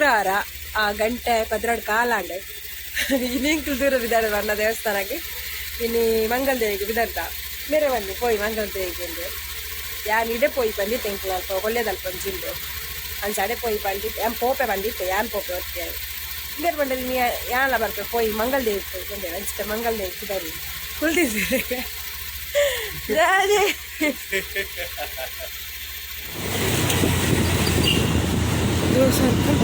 ಶುಕ್ರವಾರ ಆ ಗಂಟೆ 12 ಕಾಲಾಂಡ್. ಇನಿ ಎಂಕುಲು ದೂರ ಬಿದಾಡ ಬರ್ನ ದೇವಸ್ಥಾನಕ್ಕೆ. ಇನಿ ಮಂಗಲ ದೇವಿಗೆ ಬಿದರ್ದ ಮೇರೆ ಬನ್ನಿ ಪೋಯಿ ಮಂಗಲ ದೇವಿಗೆ ಉಂದು. ಯಾನ್ ಇಡೆ ಪೋಯಿ ಬಂದಿತ್ತೆ. ಎಂಕುಲು ಅಲ್ಪ ಒಳ್ಳೆದಲ್ಪ ಒಂಜಿಂಡು ಅಂಚ ಅಡೆ ಪೋಯಿ ಬಂದಿತ್ತೆ. ಯಾನ್ ಪೋಪೆ ಬಂದಿತ್ತೆ, ಯಾನ್ ಪೋಪೆ ಒತ್ತೆ ಇಂದೇರ್ ಬಂಡಲ್ಲಿ. ನೀ ಯಾನ್ಲ ಬರ್ಪೆ, ಪೋಯಿ ಮಂಗಲ ದೇವಿ ಪೋಯಿ ಬಂದೆ. ಅಂಚಿತ ಮಂಗಲ ದೇವಿ ಪಿದಾರಿ ಕುಲ್ದಿದ್ದೀರಿ ದಾದೆ? Circle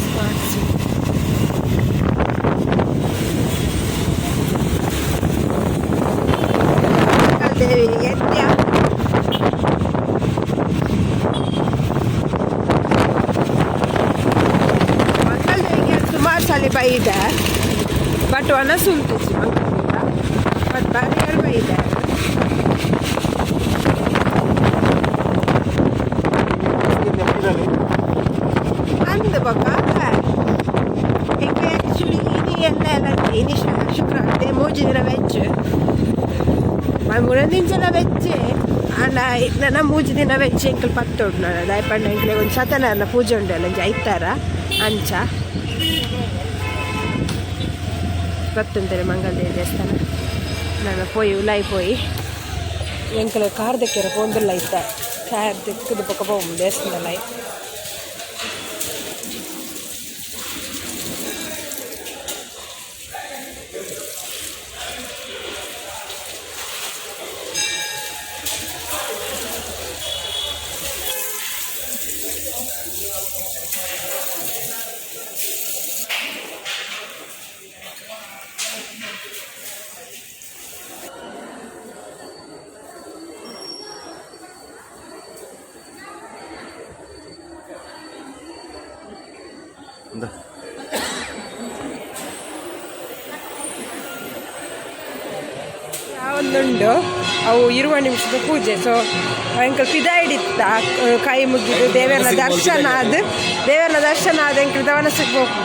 smart city. ದೇವಿ ಎತ್ಯ. ಮಂಗಲ ದೇವಿಗೆ ಸುಮಾರು ಸಲ ಬೈದೆ, ಬಟ್ ಒನಸು ಉಂಟುಜಿ ಮಂಗಲ ಬಟ್ ಬಾರಿ ಬೈದೆ. ಅಂದ ಬೊಕ್ಕ ಎಂಕ್ ಆಕ್ಚುಲಿ ಇನಿ ಎಲ್ಲ ಎಲ್ಲ ಇನಿ ಶುಕ್ರವಾರ, 3 ದಿನ ವೆಜ್. ಮೂರೊಂದಿಂಚಲ ವೆಜ್ಜೆ. ಆಂಡ ನನ 3 ದಿನ ವೆಜ್ ಎಂಕಲ್ ಪತ್ತೊಡು ನಾನು. ದಾಯೆ ಪಂಡ ಎಂಕ್ಲೆ ಒಂಜಿ ಸತ್ಯನಾರಾಯಣ ಪೂಜೆ ಉಂಡಲ್ಲ, ಒಂಜಿ ಐತಾರ. ಅಂಚ ಗೊತ್ತುಂತಾರೆ ಮಂಗಲದೇವಿ ದೇವಸ್ಥಾನ. ನಾನು ಪೋಯಿ ಉಲಾಯಿ ಪೋಯಿ. ಎಂಕಲ್ ಕಾರ್ ದಕ್ಕೆರ ಪೋಂದುಲ್ಲ ಇತ್ತ. ಕಾರ್ ದೆಕ್ಕುದು ಬೊಕ ಪೋವು ದೇವಸ್ಥಾನ. ಇಂದ. ಒಂದುಂಡು, ಅವು 20 ನಿಮಿಷದ ಪೂಜೆ. ಸೊ ಎಂಕಲ್ ಪಿದಾಯಿಡಿತ್ತ ಕೈ ಮುಗಿದು ದೇವರ ದರ್ಶನ ಆದ್, ದೇವರ ದರ್ಶನ ಆದ ಎಂಕಲ್ ದವನಸಕ್ಕೆ ಹೋಗು.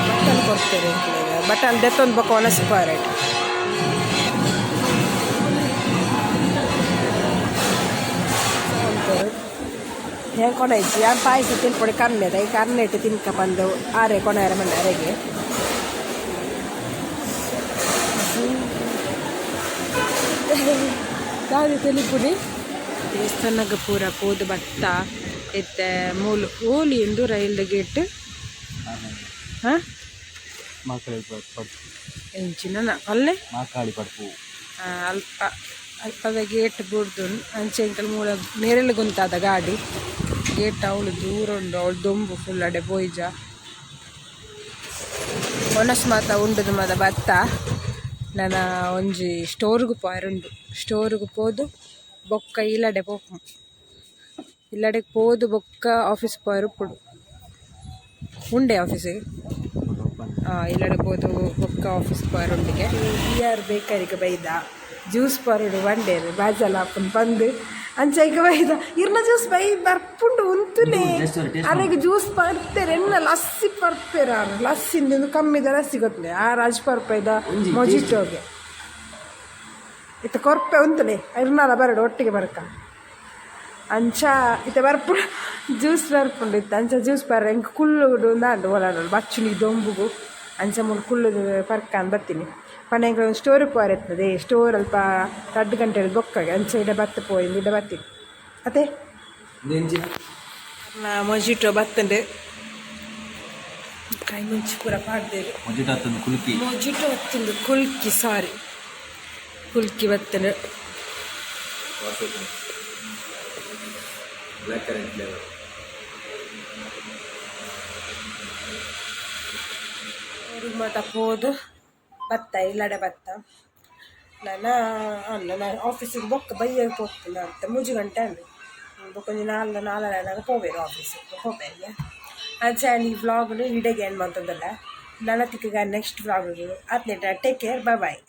ಬಟ್ಟಲ್ ಕೊಡ್ತೇವೆ ಎಂಕ್ಲೆಗ್. ಬಟ್ಟಲ್ ದೆತ್ತೊಂದು ಬೊಕ ಒಣಸು ಪಾರೆಟ್. ಯಾನ್ ಕೊಣ ಇಜ್ಜಿ. ಯಾನ್ ಪಾಯಸ ತಿನ್ಪೊಡಿ ಕಣ್ಣೆದ ಈ ಕಣ್ಣೆಟ್ಟು ತಿನ್ಕ ಬಂದು ಆರೆ ಕೊಣಾರ ಮಣ್ಣೆ ಅರೆಗೆ. ದಾದೆ ತೆಲಿಪುಡಿ ದೇವಸ್ಥಾನಗ ಪೂರ ಪೋದು ಬತ್ತ. ಇತ್ತೆ ಮೂಲು ಓಲಿ ಎಂದು ರೈಲ್ದ ಗೇಟ್. ಹಾಂ. ಮಾಕಾಳಿ ಪಡ್ಪು. ಎಂಚಿನ ಅಲ್ಲೇ. ಮಾಕಾಳಿ ಪಡ್ಪು. ಅಲ್ಪ ಅಲ್ಪದ ಗೇಟ್ ಬುಡ್ದು ಅಂಚೆ ಎಂಕಲ್ ಮೂಲ ನೇರಳೆ ಗುಂತಾದ ಗಾಡಿ. ಗೇಟ್ ಅವಳು ದೂರ ಉಂಡು. ಅವಳು ದೊಂಬು ಫುಲ್, ಅಡೆ ಪೋಯಿಜ. ಒಣಸ್ ಮಾತ ಉಂಡುದು ಮಾತ ಬತ್ತ. ನನ ಒಂಜಿ ಸ್ಟೋರ್ಗು ಪೋಯರುಂಡು. ಸ್ಟೋರ್ಗು ಪೋದು ಬೊಕ್ಕ ಇಲ್ಲಡೆ ಪೋಪು. ಇಲ್ಲಡೆ ಪೋದು ಬೊಕ್ಕ ಆಫೀಸ್ ಪೋಯರು ಉಪ್ಪುಡು ಉಂಡೆ ಆಫೀಸಿಗೆ. ಇಲ್ಲಡೆ ಪೋದು ಬೊಕ್ಕ ಆಫೀಸ್ ಪೋಯರುಂಡಿಗೆ. ಬಿ ಆರ್ ಬೇಕರಿಗೆ ಬೈದ. ಜ್ಯೂಸ್ ಪರಡು ಬಂಡೇರು ಬಾಜಲ ಆಪುನ್ ಬಂದು. ಅಂಚ ಐಕ ಬೈದ. ಇರ್ನ ಜ್ಯೂಸ್ ಬೈ ಬರ್ಪುಂಡು ಉಂತುನೆ. ಅರೆಗ್ ಜ್ಯೂಸ್ ಪರ್ಪೇರು ಎನ್ನ ಲಸ್ಸಿ ಪರ್ಪೇರು. ಆರು ಲಸ್ಸಿ ಇಂದು ಕಮ್ಮಿದ ಲಸ್ಸಿ ಗೊತ್ತಲೆ. ಆ ರಾಜ್ ಪರ್ಪೈದ ಮೊಜಿಟೋಗೆ ಇತ್ತ ಕೊರ್ಪೆ ಉಂತುನೆ. ಇರ್ನಾಲ ಬರಡು, ಒಟ್ಟಿಗೆ ಬರ್ಕ. ಅಂಚ ಇತ್ತೆ ಬರ್ಪು ಜ್ಯೂಸ್ ಬರ್ಪುಂಡು ಇತ್ತೆ. ಅಂಚ ಜ್ಯೂಸ್ ಪರ್ರೆ ಎಂಕ್ ಕುಲ್ಲುಡು ಉಂದಾಂಡು ಒಲಾಂಡು ಬಚ್ಚುನಿ ದೊಂಬುಗು. ಅಂಚ ಮೂಲು ಕುಲ್ಲುದು ಪರ್ಕಾನ್ ಬರ್ತೀನಿ ಪಂಡ ಎಂಕ್ ಸ್ಟೋರ್ ಪೋರೆ ಇರ್ತದೆ. ಸ್ಟೋರ್ ಅಲ್ಪ 2 ಗಂಟೆ ಬೊಕ್ಕಗೆ. ಅಂಚ ಇಡ ಬತ್ತು ಪೋಯಿಂದು ಇಡ ಬರ್ತೀನಿ ಅದೇ. ಮೊಜಿಟೋ ಬತ್ತುಂಡು. ಕೈ ಮುಂಚಿ ಪೂರ ಪಾಡ್ದೇರು. ಮೊಜಿಟೋ ಅತ್ತೊಂದು ಕುಲ್ಕಿ. ಮೊಜಿಟೋ ಅತ್ತುಂಡು, ಕುಲ್ಕಿ, ಸಾರಿ, ಕುಲ್ಕಿ ಬತ್ತುಂಡು. Black currant flavour. ಊರಿಗೆ ಮಾತ ಪೋದು ಬತ್ತ, ಇಲ್ಲಡೆ ಬತ್ತ. ನಾನು ಅಲ್ಲ, ನಾನು ಆಫೀಸಿಗೆ ಬೊಕ್ಕ ಬಯ್ಯ ಪೋಗ್ತದೆ ಅಂತ. 3 ಗಂಟೆ ಅಂದು ಬೊಕ್ಕೊಂಜಿ ನಾಲ್ ನಾಲ್ವರೆ ಪೋವೇರು ಆಫೀಸಿಗೆ ಪೋಪೆಗೆ. ಅಂಚ ಈ ವ್ಲಾಗ್ನು ಇಡೆಗೆ ಏನು ಮಂತೊಂದುಲ್ಲ. ನನ್ನ ತಿಕ್ಕಗ ನೆಕ್ಸ್ಟ್ ವ್ಲಾಗ್. ಆತ್ನೇಟ ಟೇಕ್ ಕೇರ್, ಬಾಯ್ ಬಾಯ್.